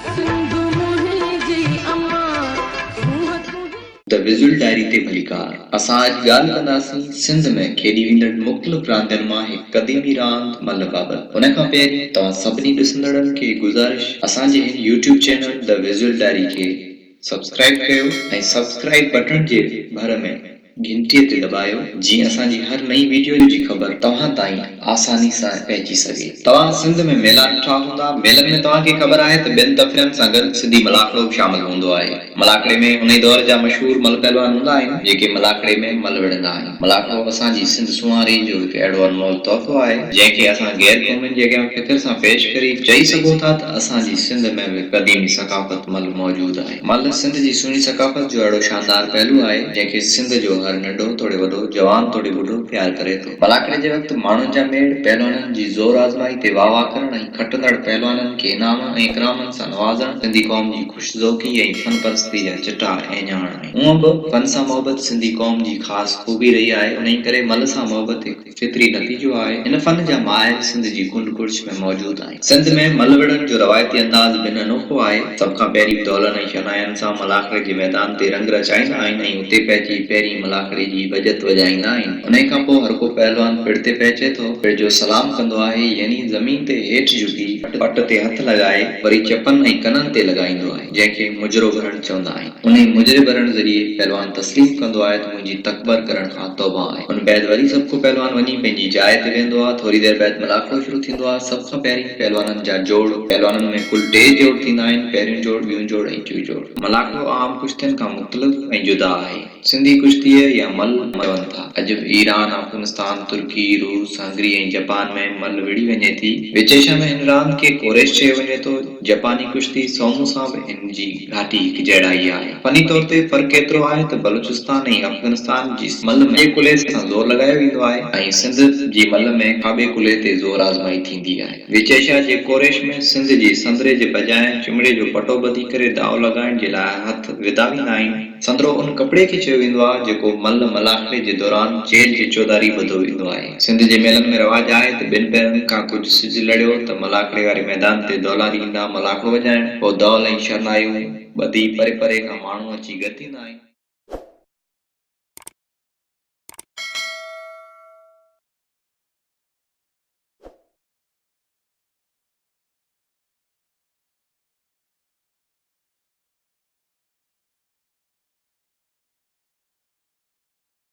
سنڌ منهنجي امان سونهن تنهنجي. The visual diary تي ڀليڪار. اسان اڄ ڳالهه ڪنداسين سنڌ ۾ کيڏي ويندڙ مختلف راندين مان هڪ قديمي راند ملهه بابت. ان کان پهرين توهان سڀني ڏسندڙن کي گذارش اسان جي هن YouTube channel the visual diary کي سبسڪرائيب ڪيو ۽ سبسڪرائيب بٽڻ جي ڀر ۾ گهنٽي تي دٻايو جيئن اسان جي هر نئين ويڊيو جي خبر توهان تائين آساني سان پهچي سگهي. توهان سنڌ ۾ ميلا ڏٺا هوندا، ميلن ۾ توهان کي خبر آهي ته ٻين تفريحن سان گڏ سنڌي ملاکڙو به شامل هوندو آهي. ملاکڙي ۾ انهي دور جا مشهور ملهه پهلوان هوندا آهن، جيڪي ملاکڙي ۾ ملهه وڙهندا آهن. ملاکڙو اسان جي سنڌ سونهاري جو هڪ اهڙو انمول تحفو آهي، جنهن کي اسان غير قومن جي اڳيان فخر سان پيش ڪري چئي سگهون ٿا ته اسان جي سنڌ ۾ به قديمي ثقافت ملهه موجود آهي. ملهه سنڌ جي سهڻي ثقافت جو اهڙو شاندار پهلو آهي، جنهن کي سنڌ جو هر ننڍو توڙي وڏو، جوان توڙي ٻڍو پيار ڪري ٿو. ملاکڙي جي وقت ماڻهن جا ميڙ، پهلوانن جي زور آزمائي تي واهه واهه ڪرڻ ۽ کٽندڙ پهلوانن کي انعامن ۽ اڪرامن سان نوازڻ سنڌي قوم جي خوش ذوقي ۽ فن پرستي جا چٽا اهڃاڻ آهن. هونء به فن سان محبت سنڌي قوم جي خاص خوبي رهي آهي، انهيء ڪري ملهه سان محبت هڪ فطري نتيجو آهي. هن فن جا ماهر سنڌ جي ڪنڊ ڪڙڇ ۾ موجود آهن. سنڌ ۾ ملهه وڙهڻ جو روايتي انداز بنهه انوکو آهي. سڀ کان پهرين دولن ۽ شرناين سان ملاکڙي جي ميدان تي رنگ رچائيندا آهن ۽ اتي پهچي پهرين ملاکڙي جي وڄت وڄائيندا آهن. انهي کان پوء هرڪو پهلوان پڙ تي پهچي ٿو. پڙ جو سلام ڪندو آهي يعني زمين تي هيٺ جهڪي پٽ تي هٿ لڳائي وري چپن ۽ ڪنن تي لڳائيندو آهي جنهن کي مجرو ڀرڻ چوندا آهن. انهي مجري ڀرڻ ذريعي پهلوان تسليم ڪندو آهي ته منهنجي تڪبر ڪرڻ کان توبه آهي. ان بعد وري سڀ ڪو پهلوان وڃي پنهنجي جاء تي ويهندو آهي. ٿوري دير بعد ملاکڙو شروع ٿيندو آهي. سڀ کان پهرين پهلوانن جا جوڙ. پهلوانن ۾ ڪل ٽي جوڙ ٿيندا آهن، پهريون جوڙ، ٻيون جوڙ ۽ ٽيون جوڙ. ملاکڙو عام ڪشتين کان مختلف ۽ جدا آهي. سنڌي ڪشتيء يا ملهه چون ٿا. اڄ به ايران، افغانستان، ترڪي، روس، هنگري ۽ جپان ۾ ملهه وڙهي وڃي ٿي. وچ ايشيا ۾ هن راند کي ڪوريش چيو وڃي ٿو. جپاني ڪشتي سومو سان به هن جي گهاٽي هڪجهڙائي آهي. فني طور تي فرق ايترو آهي ته بلوچستان ۽ افغانستان جي ملهه ۾ ساڄي ڪلهي سان زور لڳايو ويندو آهي ۽ سنڌ جي ملهه ۾ کاٻي ڪلهي تي زور آزمائي ٿيندي آهي. وچ ايشيا جي ڪوريش ۾ سنڌ جي سندري جي بجاء چمڙي جو پٽو ٻڌي ڪري داء لڳائڻ جي لاء هٿ وڌا ويندا آهن. سندرو ان ڪپڙي کي چيو ويندو آهي، جيڪو ملهه ملاکڙي جي دوران چيلهه جي چوڌاري ٻڌو ويندو آهي. سنڌ جي ميلن ۾ رواج آهي ته ٻن پهرن کان ڪجهه سج لڙيو ته ملاکڙي واري ميدان تي دولاري ايندا ملاکڙو وڄائڻ، پوء دهل ۽ شرنايون ٻڌي پري پري کان ماڻهو اچي گڏ ٿيندا آهن.